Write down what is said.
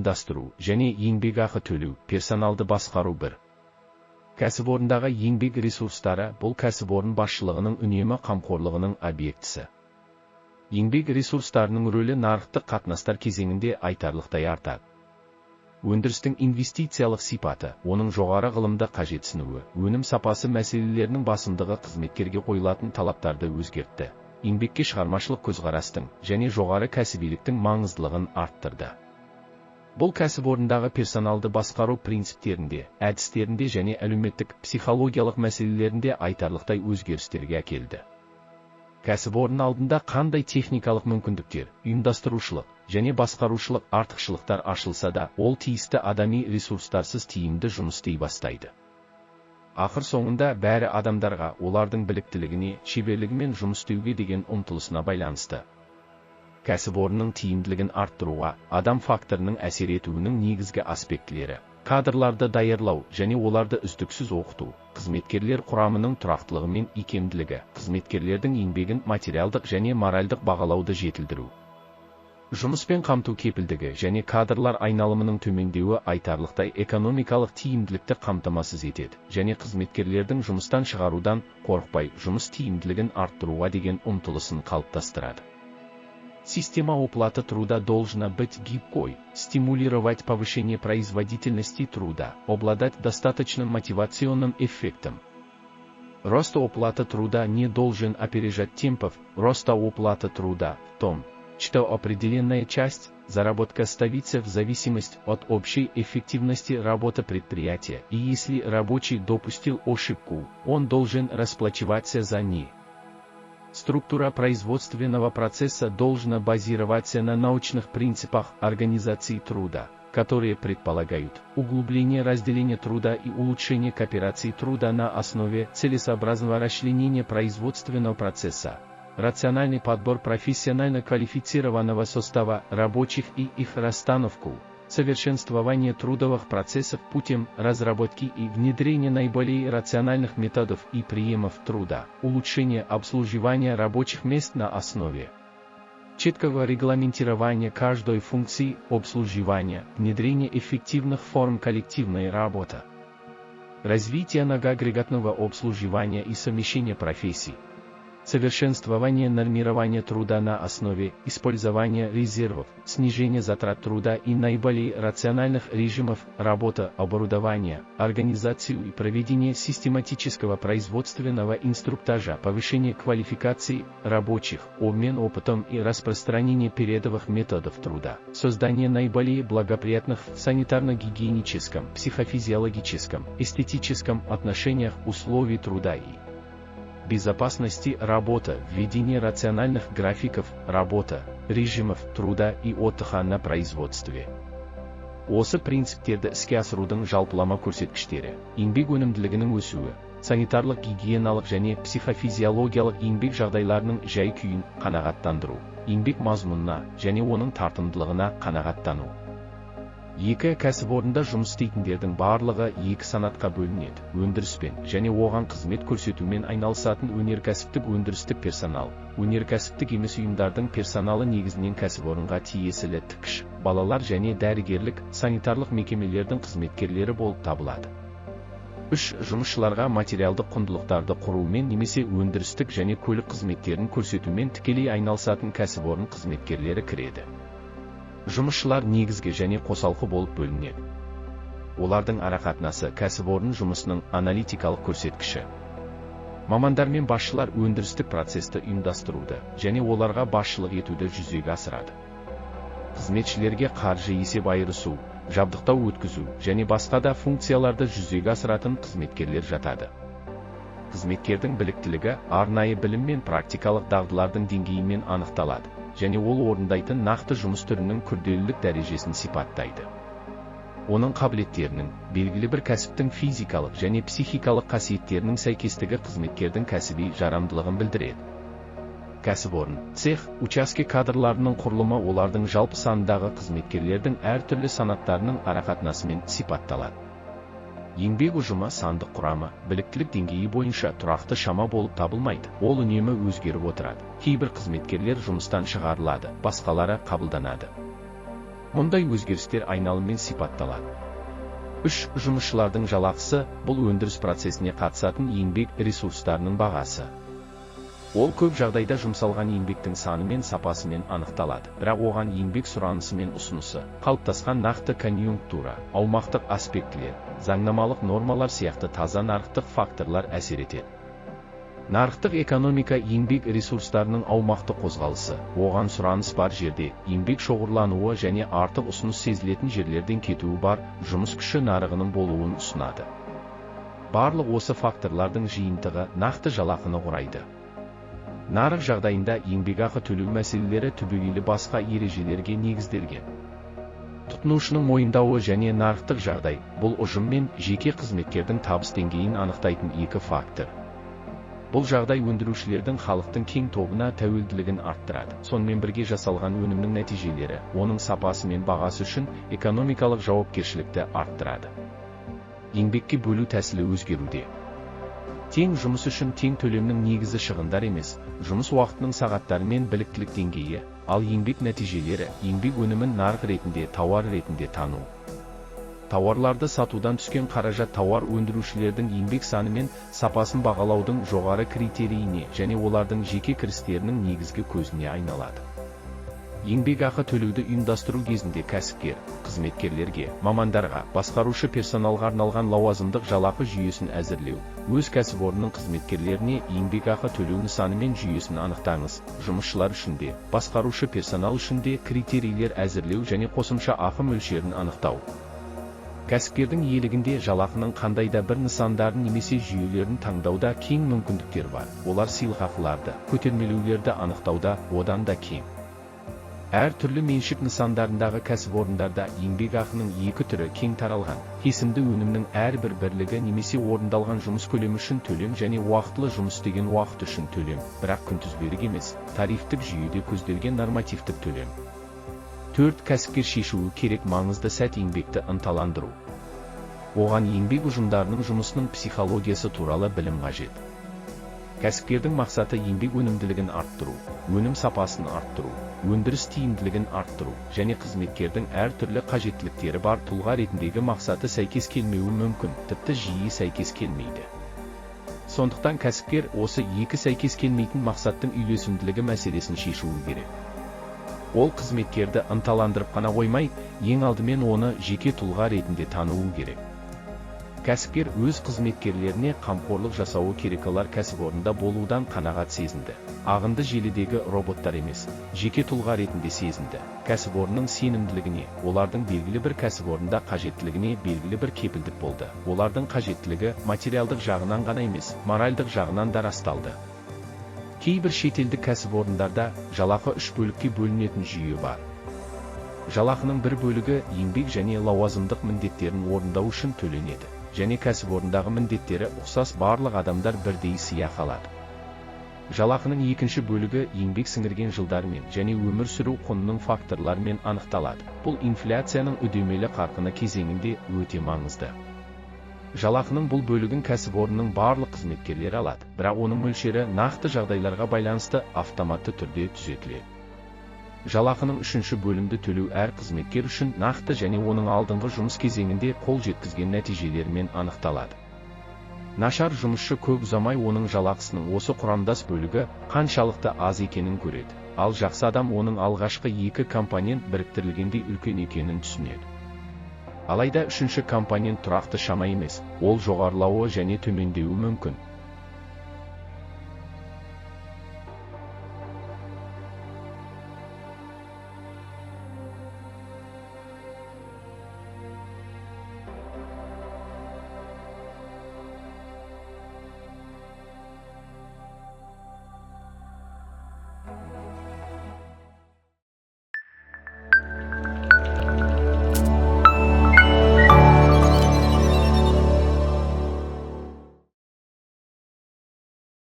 ұйымдастыру және еңбекақы төлеу, персоналды басқару. 1. Кәсіпорындағы еңбек ресурстары – бұл кәсіпорын басшылығының үнемі қамқорлығының объектісі. Еңбек ресурстарының рөлі нарықтық қатынастар кезеңінде айтарлықтай артады. Өндірістің инвестициялық сипаты, оның жоғары ғылымды қажетсінуі, өнім сапасы мәселелерінің басымдығы қызметкерге қойылатын талаптарды өзгертті, еңбекке шығармашылық көзқарастың және жоғары кәсібиліктің маңыздылығын арттырды. Бұл кәсіпорындағы персоналды басқару принциптерінде, әдістерінде және әлеуметтік, психологиялық мәселелерінде айтарлықтай өзгерістерге әкелді. Кәсіпорын алдында қандай техникалық мүмкіндіктер, ұйымдастырушылық және басқарушылық артықшылықтар ашылса да, ол тиісті адами ресурстарсыз тиімді жұмыс істей бастайды. Ақыр соңында бәрі адамдарға, олардың біліктілігіне, шеберлігі мен жұмыс істеуге деген ұмтылысына байланысты. Кәсіпорынның тиімділігін арттыруға адам факторының әсер етуінің негізгі аспектілері: кадрларды даярлау және оларды үздіксіз оқыту, қызметкерлер құрамының тұрақтылығы мен икемділігі, қызметкерлердің еңбегін материалдық және моральдық бағалауды жетілдіру. Жұмыспен қамту кепілдігі және кадрлар айналымының төмендеуі айтарлықтай экономикалық тиімділікті қамтамасыз етеді және қызметкерлердің жұмыстан шығарудан қорықпай, жұмыс тиімділігін арттыруға деген ұмтылысын қалыптастырады. Система оплаты труда должна быть гибкой, стимулировать повышение производительности труда, обладать достаточным мотивационным эффектом. Рост оплаты труда не должен опережать темпов роста оплаты труда в том, что определенная часть заработка ставится в зависимость от общей эффективности работы предприятия, и если рабочий допустил ошибку, он должен расплачиваться за нее. Структура производственного процесса должна базироваться на научных принципах организации труда, которые предполагают углубление разделения труда и улучшение кооперации труда на основе целесообразного расчленения производственного процесса, рациональный подбор профессионально квалифицированного состава рабочих и их расстановку, совершенствование трудовых процессов путем разработки и внедрения наиболее рациональных методов и приемов труда, улучшение обслуживания рабочих мест на основе четкого регламентирования каждой функции обслуживания, внедрение эффективных форм коллективной работы, развитие многоагрегатного обслуживания и совмещение профессий, совершенствование нормирования труда на основе использования резервов, снижение затрат труда и наиболее рациональных режимов работы оборудования, организацию и проведение систематического производственного инструктажа, повышение квалификации рабочих, обмен опытом и распространение передовых методов труда, создание наиболее благоприятных в санитарно-гигиеническом, психофизиологическом, эстетическом отношениях условий труда и безопасности работы, введение рациональных графиков работы, режимов труда и отдыха на производстве. Осы принциптерді іске асырудың жалпылама көрсеткіштері: еңбек өнімділігінің өсуі, санитарлық гигиеналық және психофизиологиялық еңбек жағдайларының жай-күйін қанағаттандыру, еңбек мазмұнына және оның тартымдылығына қанағаттану. Екі кәсіпорында жұмыс істейтіндердің барлығы екі санатқа бөлінеді: өндіріспен және оған қызмет көрсетумен айналысатын өнеркәсіптік өндірістік персонал, өнеркәсіптік емес ұйымдардың персоналы. Негізінен кәсіпорынға тиесілі ТКШ, балалар және дәрігерлік санитарлық мекемелердің қызметкерлері болып табылады. Үш, жұмысшыларға материалдық құндылықтарды құрумен немесе өндірістік және көлік қызметтерін көрсетумен тікелей айналысатын кәсіпорын қызметкерлері кіреді. Жұмысшылар негізгі және қосалқы болып бөлінеді. Олардың арақатынасы – кәсіпорын жұмысының аналитикалық көрсеткіші. Мамандар мен басшылар өндірістік процесті ұйымдастыруды және оларға басшылық етуді жүзеге асырады. Қызметшілерге қаржы, есеп айырысу, жабдықтау, өткізу және басқа да функцияларды жүзеге асыратын қызметкерлер жатады. Қызметкердің біліктілігі арнайы білім мен практикалық дағдылардың деңгейімен анықталады және ол орындайтын нақты жұмыс түрінің күрделілік дәрежесін сипаттайды. Оның қабілеттерінің, белгілі бір кәсіптің физикалық және психикалық қасиеттерінің сәйкестігі қызметкердің кәсіби жарамдылығын білдіреді. Кәсіпорын, цех, учаске кадрларының құрылымы олардың жалпы санындағы қызметкерлердің әртүрлі санаттарының арақатынасымен сипатталады. Еңбек ұжымы сандық құрамы біліктілік деңгейі бойынша тұрақты шама болып табылмайды, ол үнемі өзгеріп отырады. Кейбір қызметкерлер жұмыстан шығарылады, басқалары қабылданады. Мұндай өзгерістер айналыммен сипатталады. 3. Жұмысшылардың жалақысы – бұл өндіріс процесіне қатысатын еңбек ресурстарының бағасы. Ол көп жағдайда жұмсалған еңбектің саны мен сапасымен анықталады, бірақ оған еңбек сұранысы мен ұсынысы, қалыптасқан нақты конъюнктура, аумақтық аспектілер, заңнамалық нормалар сияқты таза нарықтық факторлар әсер етеді. Нарықтық экономика еңбек ресурстарының аумақтық қозғалысы, оған сұраныс бар жерде, еңбек шоғырлануы және артық ұсыныс сезілетін жерлерден кетуі бар жұмыс күші нарығының болуын ұсынады. Барлық осы факторлардың жиынтығы нақты жалақыны құрайды. Нарық жағдайында еңбекақы төлеу мәселелері түбегейлі басқа ережелерге негізделген. Тұтынушының мойындауы және нарықтық жағдай – бұл ұжым мен жеке қызметкердің табыс деңгейін анықтайтын екі фактор. Бұл жағдай өндірушілердің халықтың кең тобына тәуелділігін арттырады. Сонымен бірге жасалған өнімнің нәтижелері, оның сапасы мен бағасы үшін экономикалық жауапкершілікті арттырады. Еңбекке бөлу тәсілі өзгеруде. Тең жұмыс үшін тең төлемнің негізі шығындар емес, жұмыс уақытының сағаттары мен біліктілік деңгейі, ал еңбек нәтижелері, еңбек өнімін нарық ретінде, тауар ретінде тану. Тауарларды сатудан түскен қаражат тауар өндірушілердің еңбек саны мен сапасын бағалаудың жоғары критерийіне және олардың жеке кірістерінің негізгі көзіне айналады. Еңбекақы төлеуді ұйымдастыру кезінде кәсіпкер, қызметкерлерге, мамандарға, басқарушы персоналға арналған лауазымдық жалақы жүйесін әзірлеу, өз кәсіпорнының қызметкерлеріне еңбекақы төлеу нысаны мен жүйесін анықтаңыз, жұмысшылар үшін де, басқарушы персонал үшін де критерийлер әзірлеу және қосымша ақы мөлшерін анықтау. Кәсіпкердің иелігінде жалақының қандай да бір нысандарын немесе жүйелерін таңдауда кең мүмкіндіктер бар. Олар сыйлықақыларды, көтермелеулерді анықтауда одан да кең. Әр түрлі меншік нысандарындағы кәсіпорындарда еңбекақының екі түрі кең таралған. Кесімді өнімнің әрбір бірлігі немесе орындалған жұмыс көлемі үшін төлем және уақытылы жұмыс істеген уақыт үшін төлем, бірақ күнтізбелік емес, тарифтік жүйеде көзделген нормативтік төлем. 4. Кәсіпкер шешуі керек маңызды сәт еңбекті ынталандыру. Оған еңбек ұжымдарының жұмысының психологиясы туралы білім қажет. Кәсіпкердің мақсаты еңбек өнімділігін арттыру, өнім сапасын арттыру, өндіріс тиімділігін арттыру және қызметкердің әртүрлі қажеттіліктері бар тұлға ретіндегі мақсаты сәйкес келмеуі мүмкін, тіпті жиі сәйкес келмейді. Сондықтан кәсіпкер осы екі сәйкес келмейтін мақсаттың үйлесімділігі мәселесін шешуі керек. Ол қызметкерді ынталандырып қана қоймай, ең алдымен оны жеке тұлға ретінде тануы керек. Кәсіпкер өз қызметкерлеріне қамқорлық жасауы керек, олар кәсіпорында болудан қанағат сезінді. Ағынды желідегі роботтар емес, жеке тұлға ретінде сезінді. Кәсіпорынның сенімділігіне, олардың белгілі бір кәсіпорында қажеттілігіне белгілі бір кепілдік болды. Олардың қажеттілігі материалдық жағынан ғана емес, моральдық жағынан да расталды. Кейбір шетелдік кәсіпорындарда жалақы үш бөлікке бөлінетін жүйе бар. Жалақының бір бөлігі еңбек және лауазымдық міндеттерін орындау үшін төленеді, және кәсіпорындағы міндеттері ұқсас барлық адамдар бірдей сыйақы алады. Жалақының екінші бөлігі еңбек сіңірген жылдармен және өмір сүру құнының факторларымен анықталады. Бұл инфляцияның үдемелі қарқыны кезеңінде өте маңызды. Жалақының бұл бөлігін кәсіпорынның барлық қызметкерлері алады, бірақ оның мөлшері нақты жағдайларға байланысты автоматты түрде түзетіледі. Жалақының үшінші бөлімді төлеу әр қызметкер үшін нақты және оның алдыңғы жұмыс кезеңінде қол жеткізген нәтижелерімен анықталады. Нашар жұмысшы көп ұзамай оның жалақысының осы құрамдас бөлігі қаншалықты аз екенін көреді, ал жақсы адам оның алғашқы екі компонент біріктірілгендей үлкен екенін түсінеді. Алайда үшінші компонент тұрақты шама емес, ол жоғарылауы және төмендеуі мүмкін.